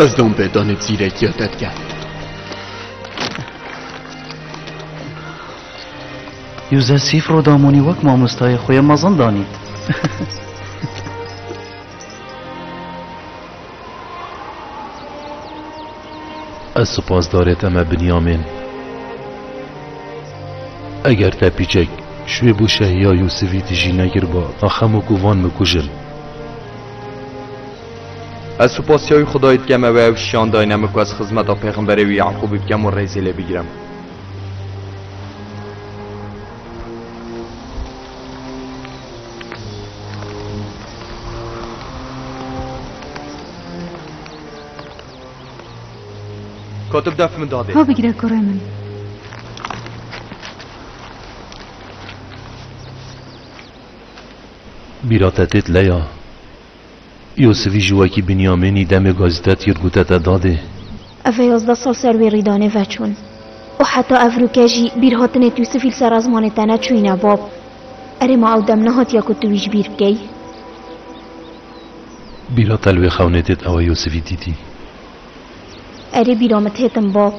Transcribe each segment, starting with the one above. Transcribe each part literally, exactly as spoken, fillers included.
Ez dom pê danê zîrekiya te dikem. Yûzesîf Rodamonî wek mamostayê xwe yê mezin danît. Ez sipasdarê te me Binyamîn. Eger te pîçek ji wê bo şehiya Yûsifî tijî nekiriba, axemo ku van min kujin. Ez supasiya wî Xwedayê dikem, ew ê ew şiyan dayne min ku ez xizmeta pêxemberê wî Yaqûbî bikem û rêzê lê bigirim. Katib def min dadê. Ha bigire kurê min. Bîra te têt leya. Yûsifî jî wekî Binyamînî demê gazîtet kir, gote te dadê. Ev ê yazdeh sal ser wê rîdanê veçûn. Û heta evroke jî bîrhatinêt Yûsifî li ser ezmanê te neçûyîne, bab. Erê, ma ew dem nehatiye ku tu wî ji bîr bikey? Bîra te li wê xewnê têt ew e Yûsifî dîtî. Erê, bîra min têtin, bab.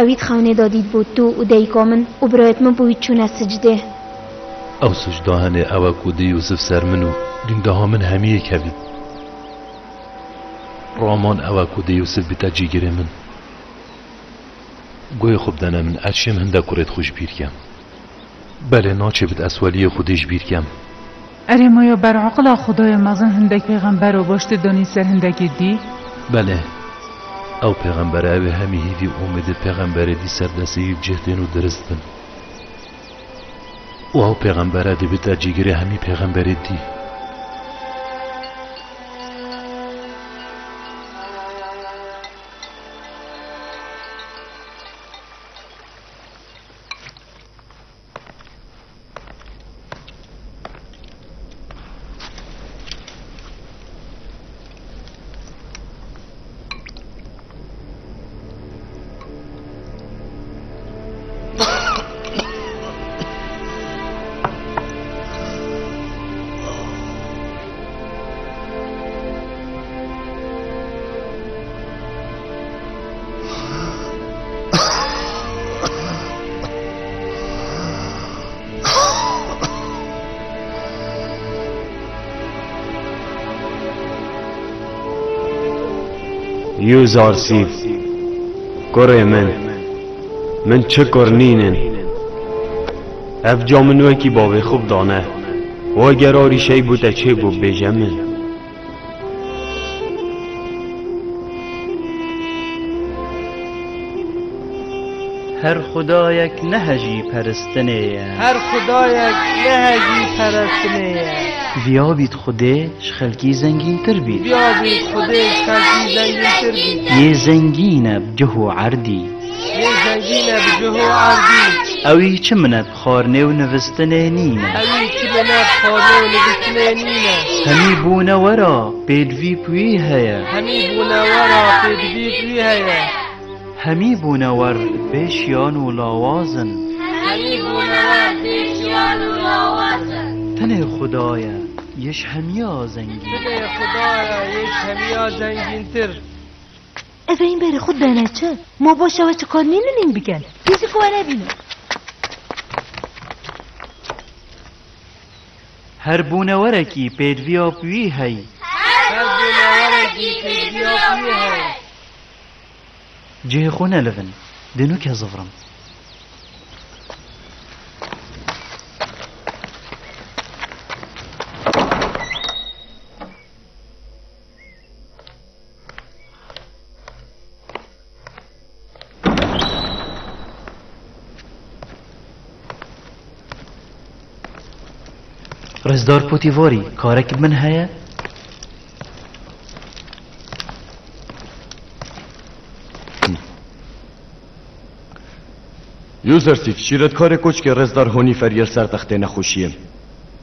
Ewî di xewnê de dît bo tu û dayika min û birayêt min bo wî çûne sicdê. Ew sicda hene ew e ku dê Yûsif ser min û dîndeha min hemiyê kevî. Raman ew e ku dê Yûsif bite cîgirê min. Guhê xwe bidene min, ez çêm hinde kurêt xwe ji bîr kem. Belê, naçêbit ez weliyê Xwedê ji bîr kem. Erê, ma ya ber aqila Xwedayê mezin hindek pêxember û baş tê danî ser hindekê dî? Belê. Ew pêxembere ew ê hemî hîvî û umêdê pêxemberê dî ser destê wî bi cih tên û dirist bin. Û ew pêxembere dê bite cîgirê hemî pêxemberê dî. Yûzarsîf, kurê min, min çi kur nînin? Ev ca min wekî bavê xwe bidane. Weger arîşey bo te çêbû bêje min. Her xwedayek ne hejî peristinê ye. Her xwedayek ne hejî peristinê ye. Viya bît Xwedê ji xelkî zengîntir bît. Viya bît Xwedê ji xelkî zengîntir bît. Yê zengîn e bi cih û erdî. Yê zengîn e bi cih û erdî. Ewî çi minet xwarinê û nivistinê nîne. Ewî çi minet xwarinê û nivistinê nîne. Hemî bûnewera pêdivî bi wî heye. Hemî bûnewera pêdivî bi wî heye. Hemî bûnewer bê şiyan û lawaz in. Hemî bûnewer bê şiyan û lawaz in. Tenê Xuda ye, yê ji hemiya zengîn. Tenê Xuda ye, yê ji hemiya zengîntir. Ez ê hîn berê xwe dene çi? Ma baş e we çi kar nînin hîn bikin? Pîsik we nebînin. Her bûnewerekî pêdiviya bi wî heyî. Her bûnewerekî pêdiviya bi wî heyî. Cihê xwe nelivin. Dê nûke zivirim. Rêzdar Potîvarî, karek bi min heye? Yozersîf, şîretkarê koçkê rêzdar Honîfer yê li ser textê nexweşiyê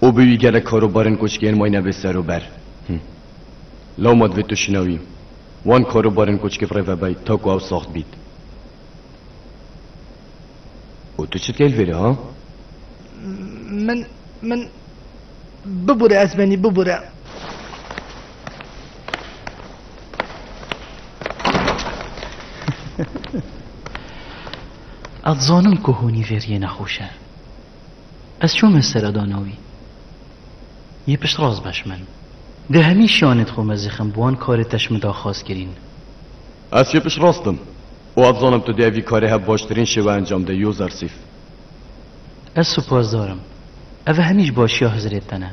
û bi wî gelek karobarên koçkê yên mayne bê ser û ber. Hi. Lawma divê tu şîna wî. Wan karobarên koçkê bi rê ve bey, ta ku ew saxt bît. Û tu çi dikey li vêrê, ha? Min, min, bibûre Ezmenî, bibûre. Ez dizanim ku Honîfer yê nexweş e. Ez çûme seredana wî. Yê piştrast be ji min. Di hemî şiyanê xwe mezixim bi wan karê te ji min daxwaz kirîn. Ez yê piştrast im. Û ez zanim tu dê vî karê hev baştirîn şêwe encam de, Yozersîf. Ez supasdar im. Ev hemî ji başiya hizrê te ne.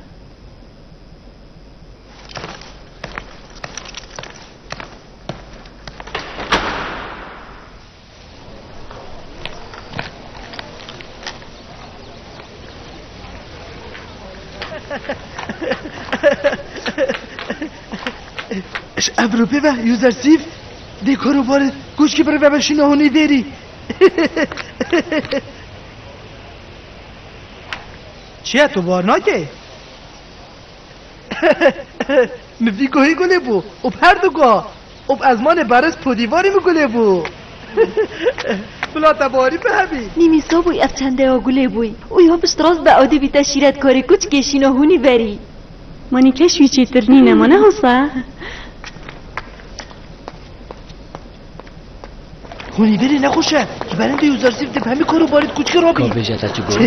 Ji evro pê ve Yozersîf dê karobarê koçkê bi rê ve şîna Honîferî. Çi ye, tu bar nake? Min vî guhê gulê bû û bi her du guha û bi ezmanê berêz podîvarî min gulê bû. Bila te barî bi hebî. Nîmî sabûy ev çendeya gulê bûy û ya piştrast be ew dê bîte şîretkarê koçkê şîna Honîferî. Manî keş wî çêtir nîne, ma ne hosa? Honîferî nexweş e. Ji berî de Yozersîf dê bi hemî kar û barî koçkê rabî. Ka bêje te çi got?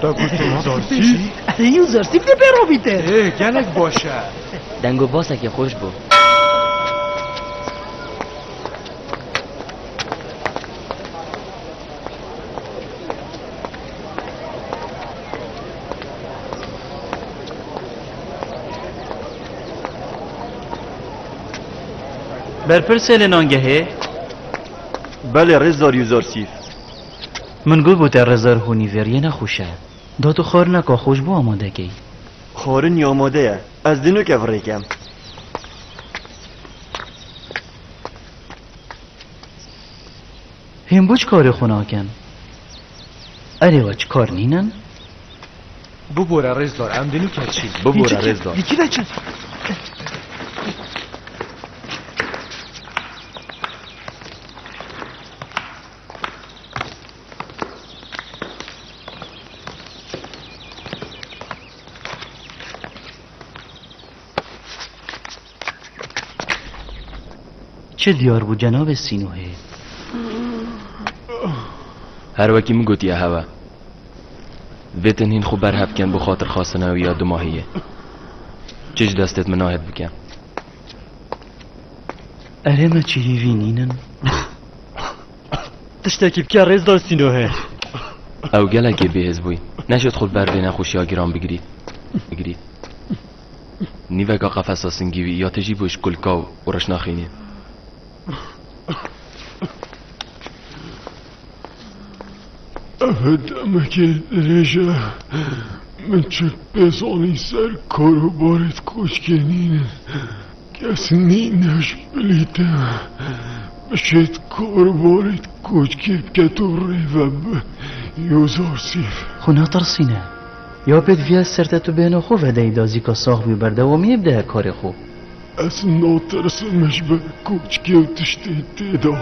Te got Yozersîf? Erê, Yozersîf dê pê rabîte. Ê, gelek baş e. Deng û basekê xweş bû. Berpirsê li nangehê? Belê, rêzdar Yozersîf. Min got bo te rêzdar Honîfer yê nexweş e. Da tu xwarineka xweş bo amade key. Xwarin ya amade ye. Ez dê nuke virêkem. Hîn bo çi karê xwe nakin? Erê we çi kar nînin? Bibore rêzdar, em dê nû keçîn. Bibore rêzdar. Dikî veçin. Çi diyar bû cenabê Sînohê? Her wekî min gotiye hewe. Vêtin hîn xwe berhev kin bo xatirxwastina wî ya dumahiyê. Çi ji destêt min nahêt bikin. Erê me çi hîvî nînin? Tiştekî bike rêzdar Sînohê. Ew gelekê bêhêz bûy. Neşêt xwe li ber vê nexweşiya giran bigirî. Bigirî. Nîveka qefesa singî wî ya tijî bû ji kulka û reşna xînê. Ev demekê dirêj e. Min çi pê zanî ser karobarê koçkê nînin. Kes nîne ji bilî te bişêt karobarê koçkê bike tu rê ve bi Yozarsîf. Xwe netirsîne. Ya pêt viya ser te tu bêhna xwe vedeyî da zîka sax bî û berdewamiyê bide karê xwe. Ez natirsim ji ber koçkê û tiştê tê de.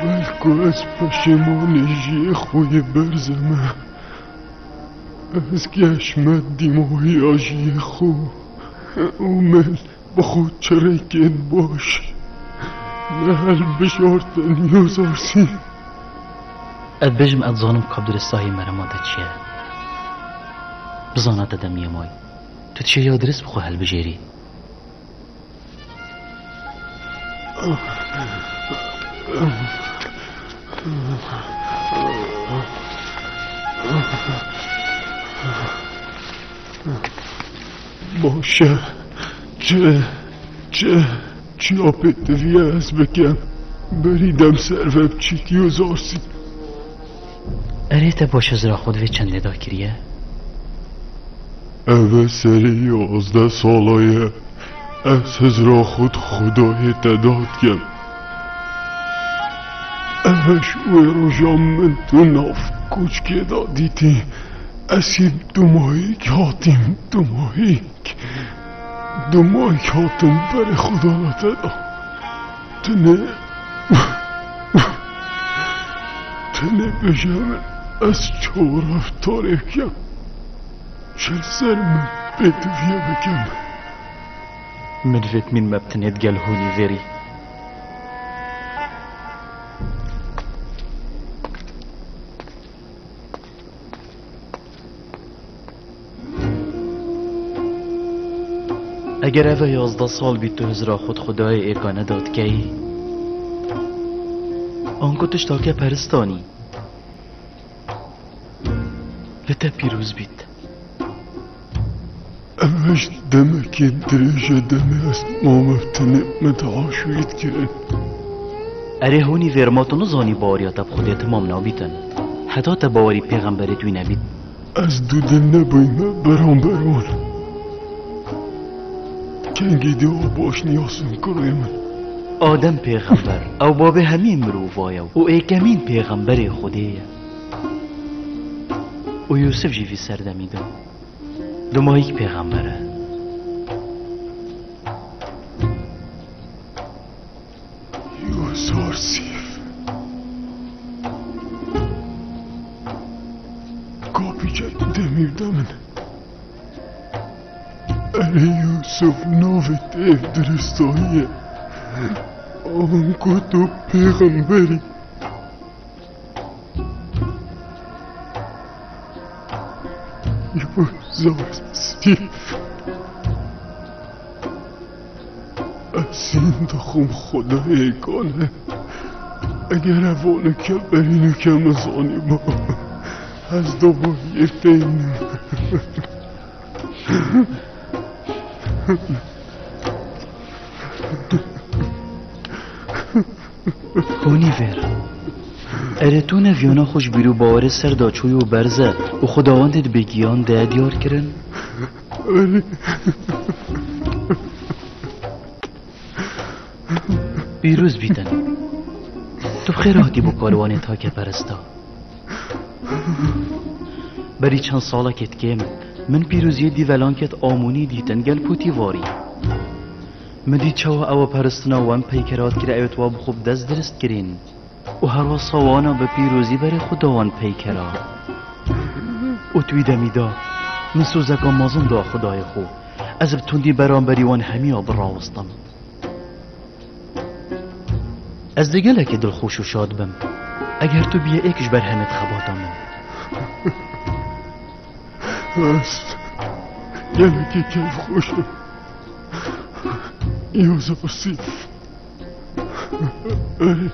Belku ez peşêmanî jiyê xwe yê berzeme. Ez geşme dîmohiya jiyê xwe û min bi xwe çirêkên baş nehelbijartin Yozarsîf. Ez bêjim, ez dizanim ka bi diristahî merema te çi ye. Bizana te demiyê may. Tu dişê ya dirist bi xwe hilbijêrî. Baş e. Çi, çi, çi ya pêtivî ye ez bikim? Berî dem ser ve biçît Yozarsîf. Erê te baş hizra xwe di vê çendê de kiriye? Ev e serê yazdeh sala ye ez hizra xwe di Xwedayê te de dikim. Ev e ji wê roja min tu nav koçkê de dîtî. Ez hî dumahîk hatîm, dumahîk. Dumahîk hatim berê xwe dana te de. Tenê, tenê bêje min, ez çawa reftarê bikim? Ji ser min pêtiviye bikim. Min vêt mîn me bi tenê digel hûnî vêrî. Eger ev e yazdeh sal bî tu hizra xwe di Xwedayê êkane de dikeyî, anku tişta ke peristanî, li te pîroz bît. Ev e ji demekê dirêj e demê ez mame bi tenê me diaşûyî dikirin. Erê hûnî vêr ma tu nizanî baweriya te bi Xwedê temam nabîtin. Heta te bawerî pêxemberê wî nebît. Ez dûdil nebûyme beramber wan. Kengî dê wa baş niyasin kurê min. Adem pêxember, ew babê hemî mirova ye û êkemîn pêxemberê Xwedê ye. Û Yûsif jî vî serdemî de. Dumahîk pêxember e. Yûsif. Kapî çek demî de min. Erê Yûsif, navê te ev diristayî ye. Anku tu pêxemberî. Yûsif. Ez hîn dixwim Xwedayê kane. Eger ev anike berî nûke min zanîba, ez domo yê teynim. Hûnî vêr. Erê tu ne viyana xwe ji bîr û bawerê ser de çûyî û berze û Xwedawendê di bêgiyan de diyar kirin? Erê. Pîroz bîtin. Tu bi xêr hatî bo karwanê take peresta. Berî çend salekê dikêm, min pîroziyê dîvelankêt Amonî dîtin gel Potîvarî. Min dît çawa ewa peristina wan peykera dikir, ewêt wa bi xwe bi dest dirist kirîn. Û her wesa wana bi pîrozî berê Xuda wan peykera. Û di wî demî de min sozeka mezin da Xudayê xwe. Ez bi tundî beramberî wan hemiya birawestim. Ez dê gelekî dilxweş û şad bim, eger tu biyê êk ji berhemêt xebata min. Ez gelekî keyfxweş im. Yûsif. Erê,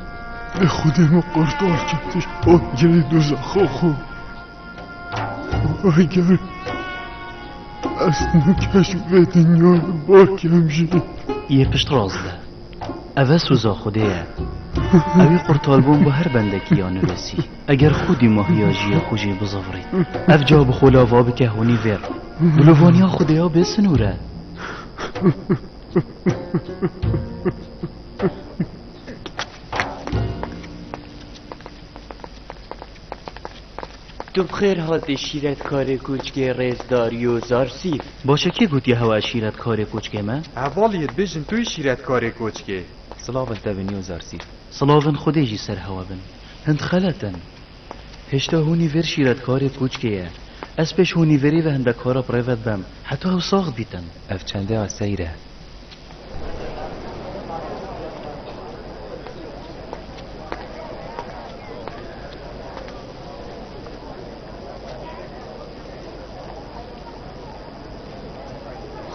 lê Xwedê min qurtar ketiş û girê dozaxa xwe. Eger ez nûke ji vê dinyayê bakem jî. Yê pişt rast be. Ev e soza Xwedê ye. Ew ê qurtalbûn bo her bendekî ya nivîsî. Eger xwe dîmahiya jiyê xwe jê bizivirît. Ev ca bi xwe lava bike hûnî vêr. Dilovaniya Xwedê ya bê sinûr e. Tu bi xêr hatî şîretkarê koçkê rêzdar Yozar Sîf. Baş e, kê gotiye hewa ez şîretkarê koçkê me? Hevalî, dibêjin tu yî şîretkarê koçkê. Silavin te bin Yozar Sîf. Silavin Xwedê jî ser hewa bin. Hind xelet in. Hêşta hûnî vêr şîretkarê koçkê ye. Ez pêş hûnî vêrî ve hindek kara bi rê ve dibem, heta ew sax bîtin. Ev çende ya seyr e.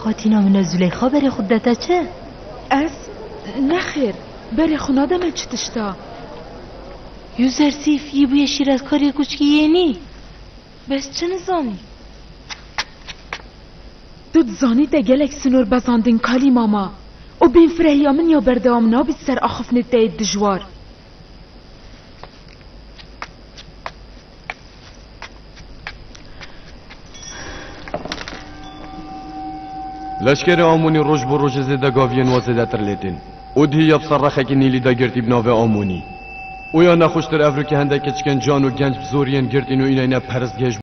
Xatîna min e Zuleyxa berê xwe dide te çi? Ez? Nexêr, berê xwe nademe çi tişta. Yûzer Sîf yî bûye şîretkarê koçkî yê nî. Bes çi nizanî? Tu dizanî te gelek sinor bezandin kalî mama. Û bênfirehiya min ya berdewam nabît ser axiftinê te yê dijwar. Leşkerê Amonî roj bi rojê zêde gaviyên wa zêdetir lê tên. Û dihî ya bi ser rexekî Nîlî de girtî bi navê Amonî. Oya nexweştir ev rû ke hende keçikên can û genc bi zorî yên girtîn û îneyne peristgehê